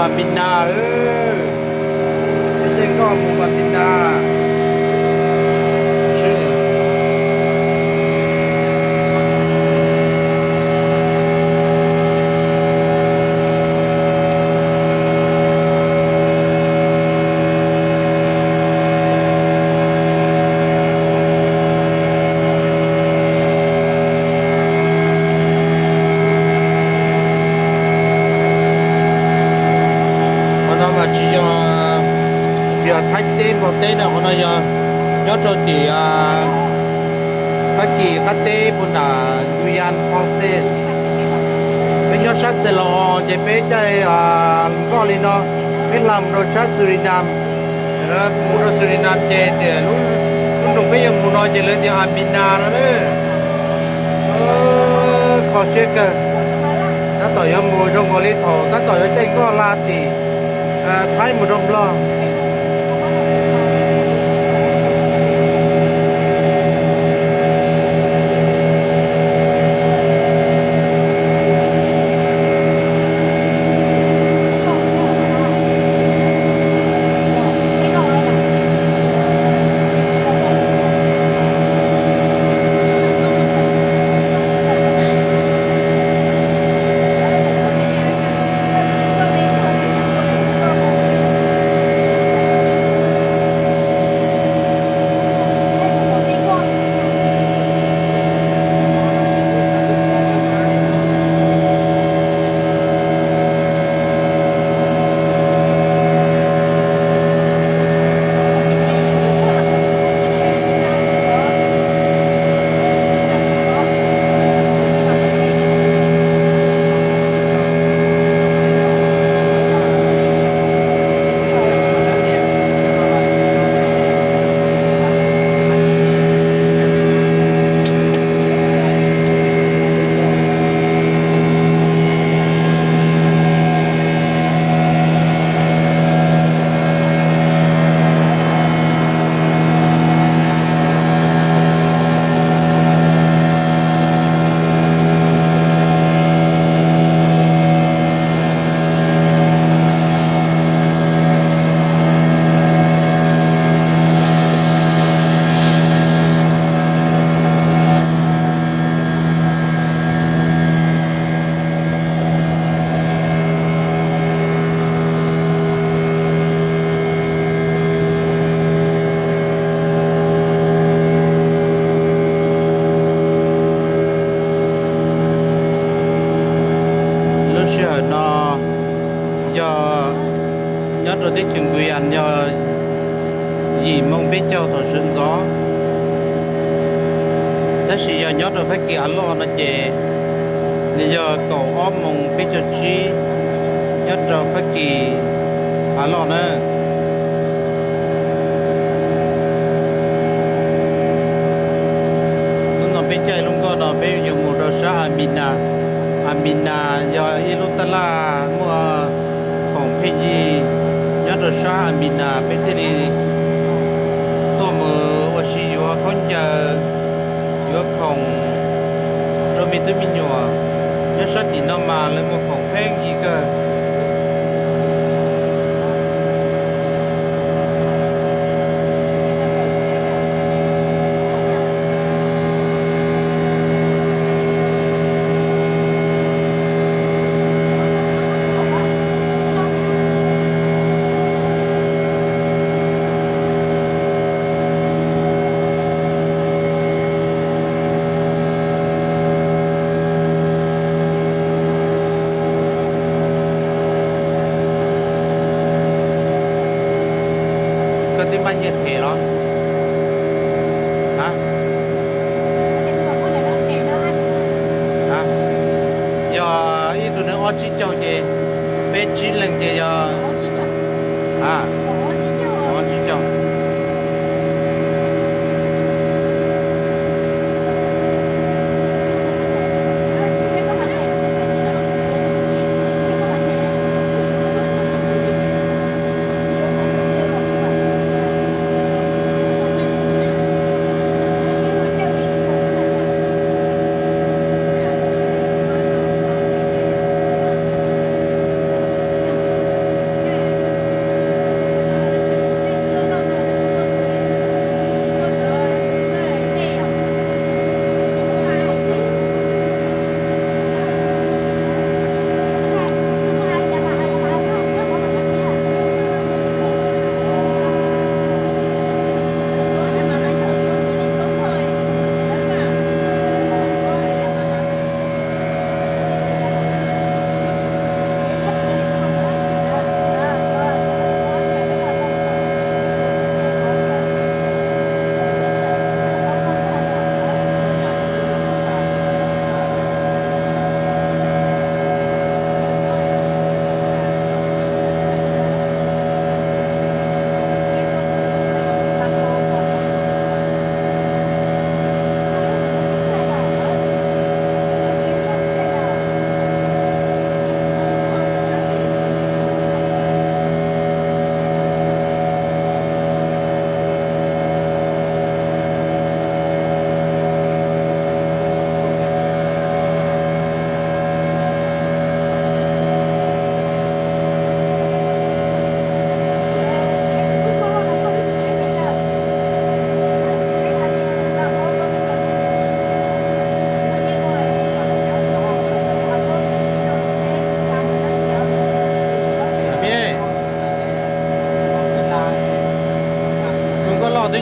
Pas Pis Nas, peb caij nkoj mus Pas Pis Nas. Qhov no mas tsis yog, tsis yog Thaib teb Nplog teb na, qhov no yog nyob rau tim Fab Kis qab teb puag nram Guyane Française. Peb nyob sab Xees Los ces peb caij nkoj li no, peb hla mus rau sab Surinam. Mus rau Surinam ces tias lub, lub nroog peb yuav mus no ces lawv tias Pas Pis Nas no na. Kho siab kawg, tab tom yuav mus zoo nkaus li thaum tab tom yuav caij nkoj hla tim Thaib mus rau Nplog. Lub sij hawm no yog nyob rau teb chaws Guyane yog yim moo peb caug thaum sawv ntxov, tab sis yog nyob rau Fab Kis av loj no ces nws yog kaum ob moo peb caug tsib nyob rau Fab Kis av loj na. Hnub no peb caij lub nkoj no peb yuav mus rau sab Pas Pis Nas. Pas Pis Nas yog ib lub taj laj muaj khoom pheej yig nyob rau sab Pas Pis Nas, peb thiaj li tuaj mus ua si yuav khaub ncaws, yuav khoom rau me tub me nyuam. Nyob sab tim no mas lawv muag khoom pheej yig kawg. Koj twb npaj nyiaj them los? A, yog ib tug neeg ob tsib caug ces, peb tsib leeg ces yog, a, ob tsib caug.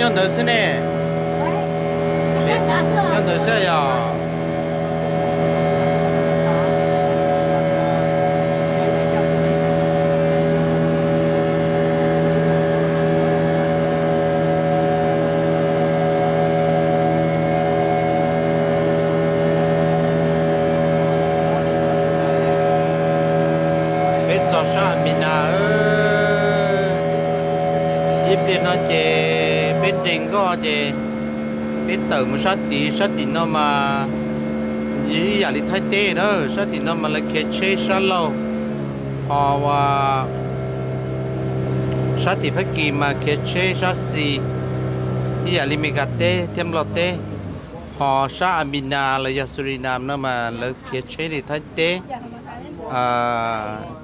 Nyob ntawd xwb ne. Nyob ntawd xwb yog. Peb txog sab Amina. Ib pliag no ces peb de nkoj ces peb tawm mus sab tid. Sab tim no mas ib yam li Thaib teb na, sab tim no mas lawv khiav tsheb sab laug, ho sab tim Fab Kis mas khiav tsheb sab xis, ib yam li Meskas teb thiab Nplog teb. Ho sab Amina los yog Surinam no mas lawv khiav tsheb li Thaib teb.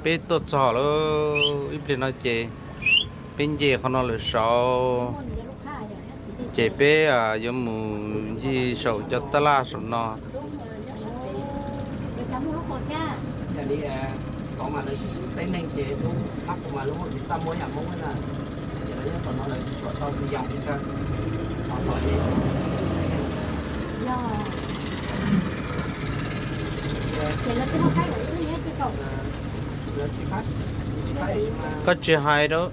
Peb tuaj txog lawm, ib pliag no ces peb nce qhov no lawm saud, ces peb yuav mus ncig saum cov tab laj saum no. Koj tsis hais rau.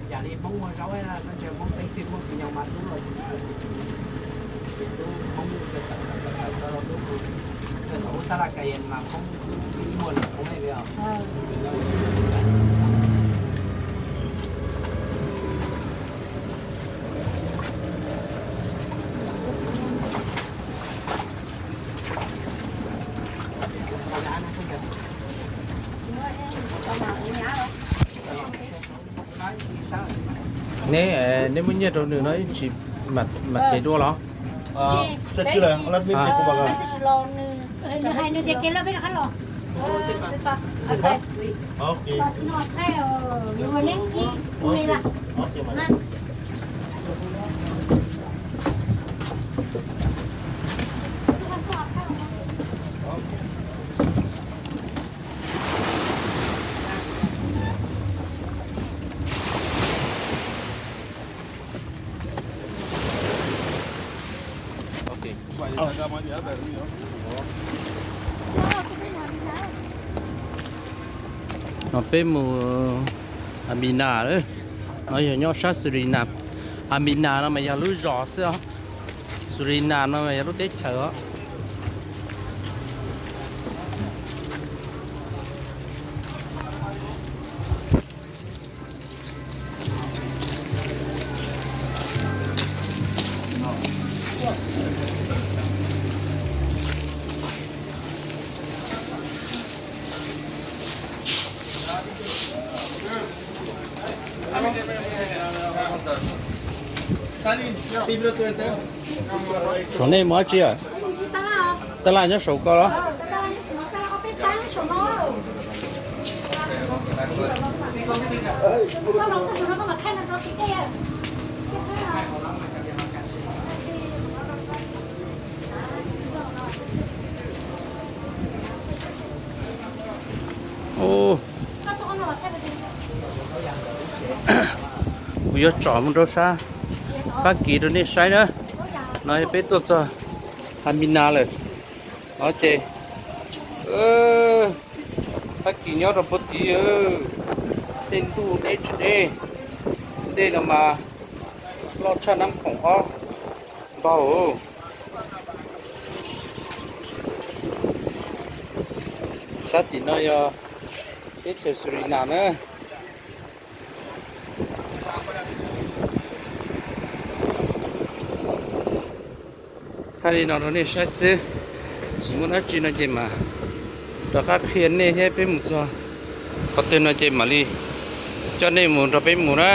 Neb, neb muab nyiaj rau nws no ib tsis mam, mam kev dua los? No peb mus Amina lawm, no yog nyob sab Surinam. Amina no mas yog lub zos xwb os. Surinam no mas yog lub teb chaws os. Saum nej mus dab tsi? Tab laj nyob saum ko los? Kuv yuav tsom mus rau sab Fab Kis rau nej saib na. No yog peb tuaj txog Amina lawm. No ces Fab Kis nyob rau puag tid. Tej ntuj deb tsis deb, dej no mas loj tshaj nab khoom ob npaug. Sab tim no yog teb chaws Surinam na. Thaij li no rau nej saib xwb, tsis muaj dab tsi no ces mam rov qab qhia nej thiab. Peb mus txog qhov twg no ces mam li coj nej mus nrog peb mus na.